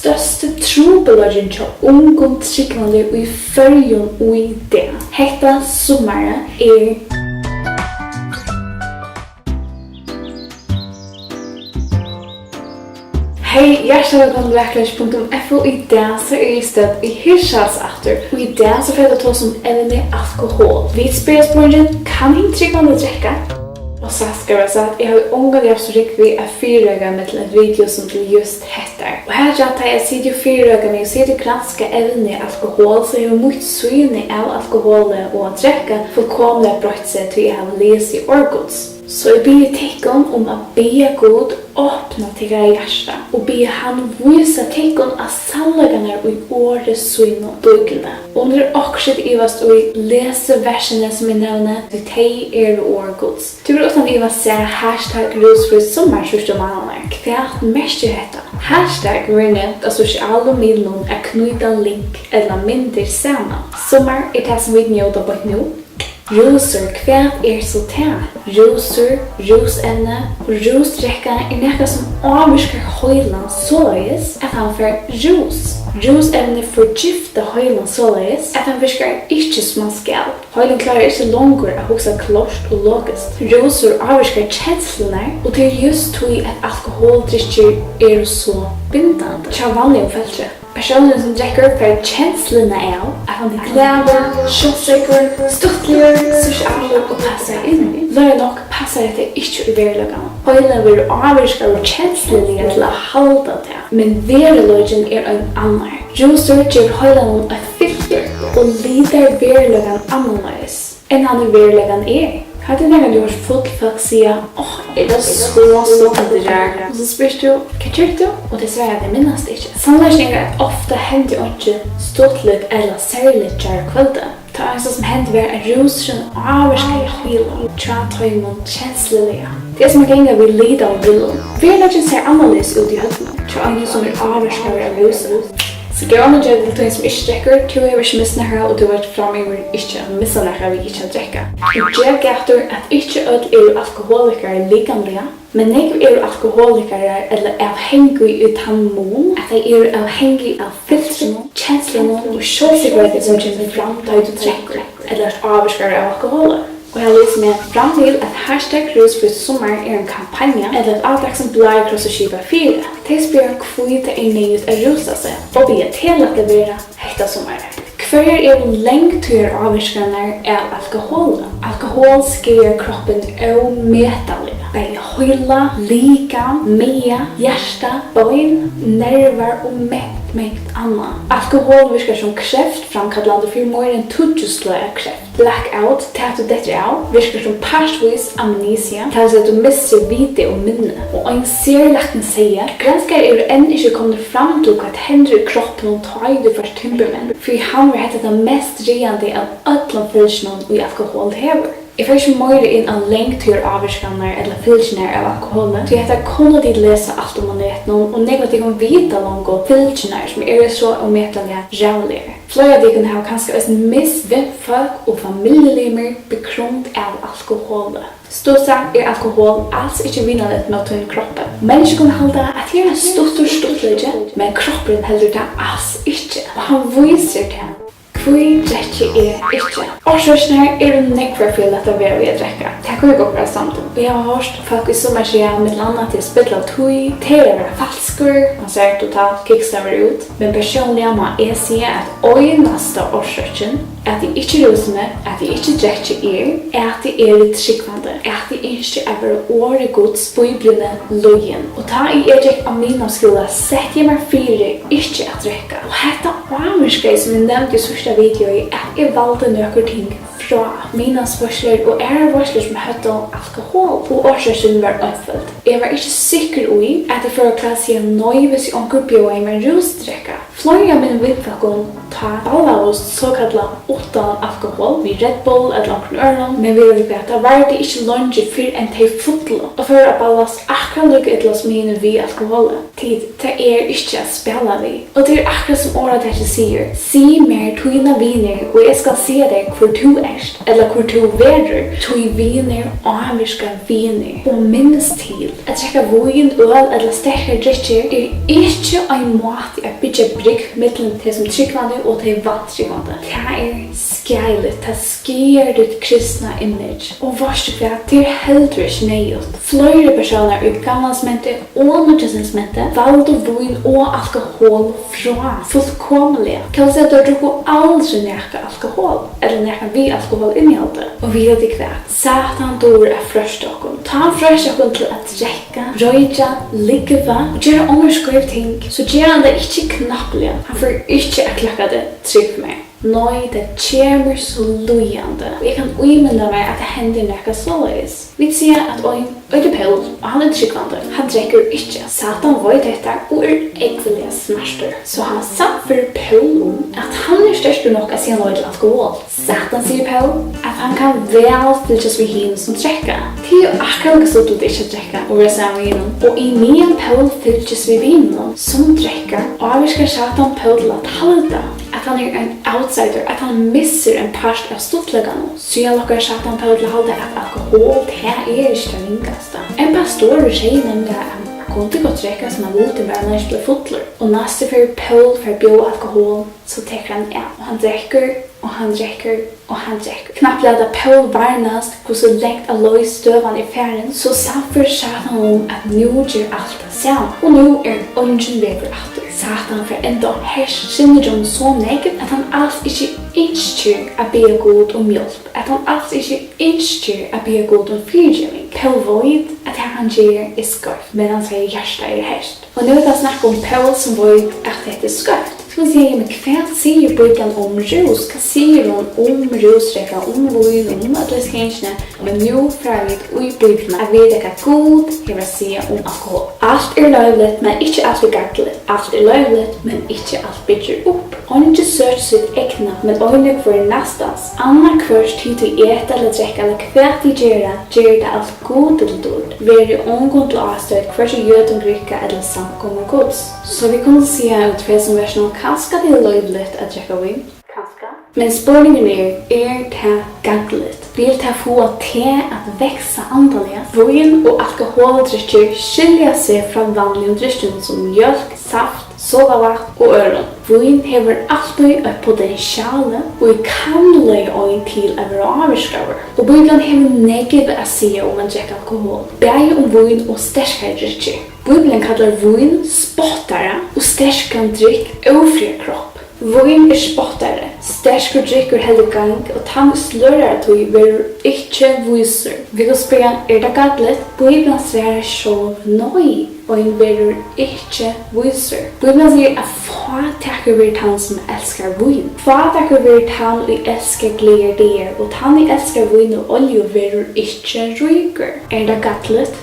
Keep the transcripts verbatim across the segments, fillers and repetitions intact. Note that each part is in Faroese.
Størsti trupulleikin hjá ungum trúgvandi í Føroyum í dag. Hetta summarið er Hey, hjartaliga vælkomin til Vakurleikin punktum F O. Í dag so eri eg stødd í Hirtshals aftur. Og í dag so fari eg at tosa um evnið alkohol. Vit spyrja spurningin, kann hin trúgvandi drekka? Og satt skal vera sagt, eg havi ongantíð havt so ringt við at fyrireika meg til eitt video sum til júst hetta. Og harafturat, tá eg siti og fyrireiki meg og siti og granski evnið alkohol, so hevur mítt sýni av alkoholi og at drekka fullkomiliga broytt seg, tí eg havi lisið orð Guds. So eg biði tykkum um at biðja Gud opna tykkara hjarta og biðja hann vísa tykkum á sannleikarnar í orði sínum, Bíbliuni. Um tað er okkurt, tit ivast í, lesið versini, sum eg nevni, tí tey eru orð Guds. Tú hevur uttan iva sæð hashtag rúsfrítt summar síðstu mánaðirnar. Hvat merkir hetta? Hashtag verður nevnt á sosialu miðlunum at knýta link ella myndir saman. Summar er tað, sum vit njóta beint nú. Rúsur, hvat er so tað? Rúsur, rúsevni og rúsdrekka er nakað, sum ávirkar heilan soleiðis, at hann fær rús. Rúsevni forgifta heilan soleiðis, at hann virkar ikki, sum hann skal. Heilin klárar ikki longur at hugsa klárt og logiskt. Rúsur ávirkar kenslurnar, og tað er júst tí, at alkoholdrykkir eru so bindandi hjá vanligum fólki. Persónurin sum drekkur fær kensluna av, at hann er glaður, sjálvsikkur, stuttligur, sosialur og passar inn. Løgið nokk passar hetta ikki í veruleikanum. Heilin verður ávirkaður kensluliga til at halda tað, men veruleikin er ein annar. Rúsur gevur heilanum eitt filtur og litar veruleikan annarleiðis, enn hann í veruleikan er. Hatta er nakað, tú hoyrt full fólk siga, "Áh, er tað so stuttligt í gjár?" Og so spyrt tú, "Hvat gjørdi tú?" Og tey svara, at tey minnast ikki. Sannleikin er, at ofta hendi einki stuttligt ella serligt gjárkvøldið. Tað einasta, sum hendi, var, at rúsurin ávirkaði heilan hjá teimum kensluliga. Tað er sum at ganga við litaðum brillum. Veruleikin sær annarleiðis út í høvdinum hjá einum, sum er ávirkaður av rúsi. So góða nýggj til tín, sum ikki drekkur, tú hevur ikki mist nakað, og tú vart framyvir ikki at missa nakað við ikki at drekka. Og ger gætur, at ikki øll eru alkoholikarar likamliga, men nógv eru alkoholikarar ella avhangig í tann mun, at tey eru avhangig av filtrinum, kenslunum og sjálvsikkerheiti, sum kemur fram, tá ið tú drekkur ella ert ávirkaður av alkoholi. Og eg havi lisið meg fram til, at hashtag rúsfrítt summar er ein kampanja, ella eitt átak, sum Blái Krossur skipar fyri. Tey spyrja, hví tað er neyðugt at rúsa seg, og biðja teg lata vera hetta summarið. Hvørjar eru langtíðarávirkanirnar av alkoholi? Alkohol skaðar kroppin ómetaliga. Bæði heila, likam, maga, hjarta, bein, nervar og mangt, mangt annað. Alkohol virkar sum kreftframkallandi fyri meira enn tíggju sløg av kreft. Blackout, tað at tú dettur av, virkar sum partvís amnesia, tað vil siga, tú missir vitið og minnið. Og ein serlækni segði, granskarar eru enn ikki komnir fram til, hvat hendir í kroppinum, tá ið tú fært timburmenn, fyri hann var hetta tað mest ræðandi av øllum fylgjunum, ið alkohol hevur. Eg fari ikki meira inn á langtíðarávirkanirnar ella fylgjurnar av alkoholi, tí hetta kunnu tit lesa alt um á netinum, og nógv av tykkum vita longu fylgjurnar, sum eru so ómetaliga ræðuligar. Fleiri av tykkum hava kanska eisini mist vinfólk og familjulimir pá grund av alkoholi. Stutt sagt er alkohol als ikki vinarligt mót tínum kroppi. Menniskju kunnu halda, at tað er ein stuttur stuttleiki, men kroppurin heldur tað als ikki, og hann vísir tað. Hví drekki eg ikki? Orsøkirnar eru nógvar fyri at lata vera við at drekka. Tað kunnu vit gott vera samd um. Vit hava hoyrt fólk í summar siga, millum annað, at tað er spill av tíð, tað er at vera falskur, mann sær totalt kiksaður út. Men persónliga má eg siga, at einasta orsøkin, at eg ikki rúsi meg, at eg ikki drekki, er, at eg eri trúgvandi, at eg ynski at vera orði Guds, Bíbliuni, lýðin. Og tá ið eg gekk á miðnámsskúla, setti eg mær fyri ikki at drekka. Og hetta ávirkaði, sum eg nevndi í síðsta videoi, at eg valdi nøkur ting frá, miðnámsveitslur og aðrar veitslur, sum høvdu alkohol, og orsøkin var einføld. Eg var ikki sikkur í, at eg fór at klára at siga nei, hvis onkur bjóðaði mær rúsdrekka. Fleiri av mínum vinfólkum tá ballaðust sokallað uttan alkohol við Red Bull ella onkrum øðrum, men vita tit hvat, tað vardi ikki leingi fyrr enn tey fullu og fóru at ballast akkurát líka illa sum hini við alkoholi. Tit, tað er ikki at spæla við. Og tað er akkurát sum orðatakið sigur: sig mær tínar vinir og eg skal siga tær, hvør tú ert, ella hvør tú verður, tí vinir ávirka vinir. Og minnist til, at drekka vín, øl ella sterkar drykkir er ikki ein máti at byggja brúgv millum tey sum trúgvandi og tey vantrúgvandi. Tað er skaðiligt, tað skaðar títt kristna image. Og veitst tú hvat, tað er heldur ikki neyðugt. Fleiri persónar í Gamla Testamenti og Nýggja Testamenti valdu vín og alkohol frá fullkomiliga. Tað vil siga, teir drukku aldri nakað alkohol, ella nakað við alkoholinnihaldi. Og vita tit hvat? Satan dugir at freista okkum. Tá hann freistar okkum til at drekka, roykja, lúgva og gera onnur skeiv ting, so ger hann tað ikki knappliga. Hann fer ikki at klakka teg, trúgv mær. Nei, tað kemur so líðandi. Og eg kann ímynda mær, at tað hendir nakað soleiðis. Vit siga, at ein eitur Poul, og hann er trúgvandi. Hann drekkur ikki. Satan veit hetta og er ógvuliga smartur. So hann sannførir Poul um, at hann er sterkur nokk at siga nei til alkohol. Satan sigur Poul, at hann kann væl fylgjast við hinum, sum drekka. Tað er jú akkurát líka stuttligt ikki at drekka og vera saman við hinum. Og ímeðan Poul fylgist við vinunum, sum drekka, ávirkar Satan Poul til at halda, at hann er ein outsider, at hann missir ein part av stuttleikanum. Síðan lokkar Satan Poul til at halda, at alkohol, tað er ikki tað ringasta. Ein pastorur segði nemliga, at hann kundi gott drekka, sum hann vildi, bara hann ikki bleiv fullur. Og næstu ferð Poul fær bjóða alkohol, so tekur hann av. Og hann drekkur, og hann drekkur, og hann drekkur. Knappliga tá Poul varnast, hvussu langt á leið støðan er farin, so sannførir Satan um, at nú ger alt tað sama, og nú er eingin vegur aftur. Satan fær enntá hert sinnið hjá honum so nógv, at hann als ikki ynskir at biðja Gud um hjálp, at hann als ikki ynskir at biðja Gud um fyrigeving. Poul veit, at tað, hann ger, er skeivt, men hansara hjarta er hert. Og nú er tað snakk um Poul, sum veit, at hetta er skeivt. So siga eg, men hvat sigur Bíblian um rús? Hvat sigur hon um rúsdrekka, um vín, um øll hesi tingini? Men nú fara vit í Bíbliuna at vita, hvat Gud hevur at siga um alkohol. Alt er loyvligt, men ikki alt er gagnligt. Alt er loyvligt, men ikki alt byggir upp. Eingin søkir sítt egna, men ein hvør næstans. Annaðhvørt tit tí eta ella drekka, ella hvat tit gera, gerið tað alt Gudi til dýrd. Verið ongum til ástøði, hvørki Jødum, Grikka ella samkomu Guds. So vit kunnu siga út frá hesum versinum, kanska tað er loyvligt at drekka vín. Kanska. Men spurningurin er, er tað gagnligt? Vil tað fáa teg at vaksa andaliga? Vín og alkoholdrykkir skilja seg frá vanligum drykkjum sum mjólk, saft, sodavatn og øðrum. Vín hevur altíð eitt potential, ið kann leiða ein til at verða ávirkaður. Og Bíblian hevur nógv at siga um at drekka alkohol, bæði um vín og sterkari drykkir. Bíblian kallar vín spottara og sterkan drykk ófriðarkropp. Vín er spottari, sterkur drykkur heldur gang, og tann, ið slørar tí, verður ikki vísur. Vit kunnu spyrja, er tað gagnligt? Bíblian svarar sjálv nei, ein verður ikki vísur. Bíblian sigur, at fátækur verður tann, sum elskar vín. Fátækur verður tann, ið elskar glaðar dagar, og tann, ið elskar vín og olju, verður ikki ríkur. Er tað gagnligt?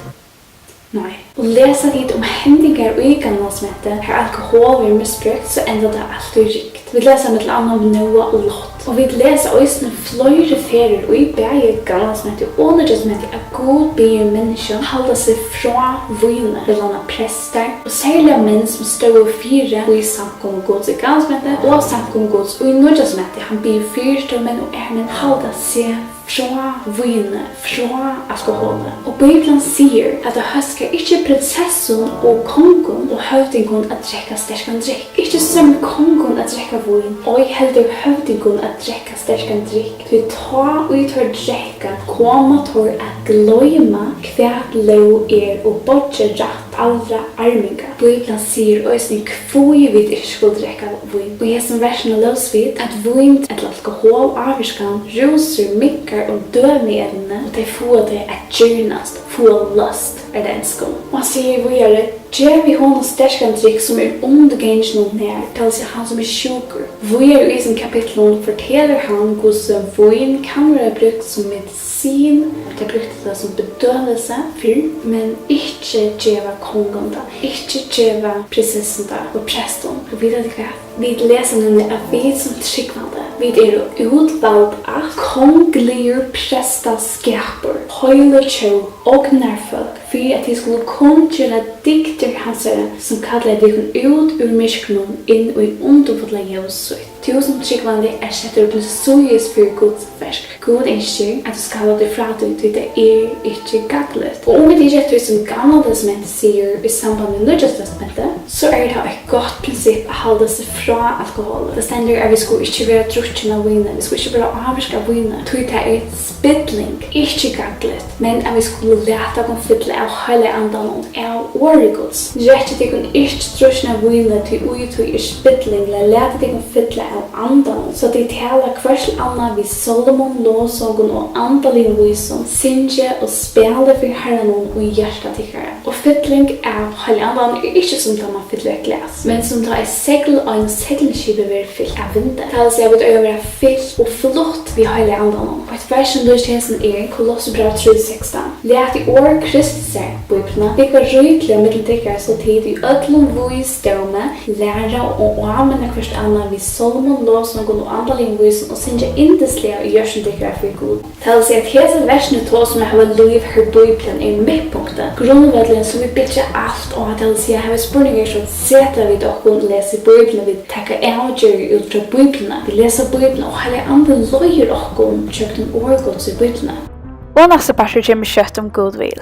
Nei. Og lesa tit um hendingar í Gamla Testamenti, har alkohol verður misbrúkt, so endar tað altíð ringt. Vit lesa millum annað um Noa og Lot. Og vit lesa eisini fleiri ferðir í bæði Gamla Testamenti og Nýggja Testamenti, at Gud biður menniskju halda seg frá víni, millum annað prestar, og serliga menn, sum stóðu fyri í samkomu Guds í Gamla Testamenti og samkomu Guds í Nýggja Testamenti. Hann biður fyrstamenn og aðrar menn halda seg frá víni, frá alkoholi. Og Bíblian sigur, at tað hóskar ikki prinsessum og kongum og høvdingum at drekka sterkan drykk. Ikki sømir kongum at drekka vín, ei heldur høvdingum at drekka sterkan drykk. Tí tá ið teir drekka, koma teir at gloyma, hvat lóg er, og boyggja rætt allra arminga. Bíblian sigur eisini, hví vit ikki skulu drekka vín. Og í hesum versinum lósu vit, at vín ella alkohol, ávirkan, rúsur minkar um dømievnini, og tey fáa tey at girnast, fáa lust, er tað á enskum. Og hann sigur víðari, gevið honum sterkan drykk, sum er undirgangin og nær, tað vil siga, hann sum er sjúkur. Víðari í hesum kapitlum fortelur hann, hvussu vín kann verða brúkt sum medisin. Tey brúktu tað sum bedøvelse fyrr, men ikki geva kongum tað, ikki geva prinsessum tað og prestum. Og vita tit hvat? Vit lesa nemliga, at vit sum trúgvandi, vit eru útvald ætt, kongligur prestaskapur, heiløg tjóð, ognarfólk, fyri at tit skulu kunngera dygdir hansara, sum kallaði tykkum út úr myrkrinum inn í undurfulla ljós sítt. Tú sum trúgvandi ert settur upp til síðis fyri Guds verk. Gud ynskir, at tú skal halda teg frá tí, tí tað er ikki gagnligt. Og um vit hyggja eftir tí, sum Gamla Testamentið sigur í samband við Nýggja Testamentið, so er tað eitt gott prinsipp at halda seg frá alkoholi. Tað stendur, at vit skulu ikki vera drukkin av víni, vit skulu ikki vera ávirkað av víni, tí tað er spilling, ikki gagnligt, men at vit skulu lata okkum fylla av Heilaga Andanum, av orði Guds. Drekkið tykkum ikki drukkin av víni, tí í tí er spilling, men latið tykkum fylla av Andanum, so tit tala hvørt til annað við sálmum, lovsongum og andaligum vísum, syngið og spælið fyri Harranum í hjarta tykkara. Og fylling av Heilaga Andanum er ikki sum tá mann fyllir eitt glas, men sum tá eitt segl á einum seglskipi verður fylt av vindi. Tað vil siga, at vit eiga at vera fylt og flutt við Heilaga Andanum. Eitt vers sum líkist hesum er Kolossebræv trý sekstan: Latið orð Krists sær, Bíbliuna, búgva ríkliga millum tykkara, so tit í øllum vísdómi læra og áminna hvørt annað við sálmum, lovsongum og andaligum vísum og syngja yndisliga í hjørtum tykkara fyri Gud. Tað vil siga, at hesi versini tosa um at hava lív, har Bíblian er miðpunktið, grundvøllurin, sum vit byggja alt á. Tað vil siga, har vit spurningar, so seta vit okkum, lesa Bíbliuna, vit taka avgerðir út frá Bíbliuni, vit lesa Bíbliuna, og Heilagi Andin leiðir okkum gjøgnum orð Guds í Bíbliuni. Og næsti partur kemur skjótt, um Gud vil.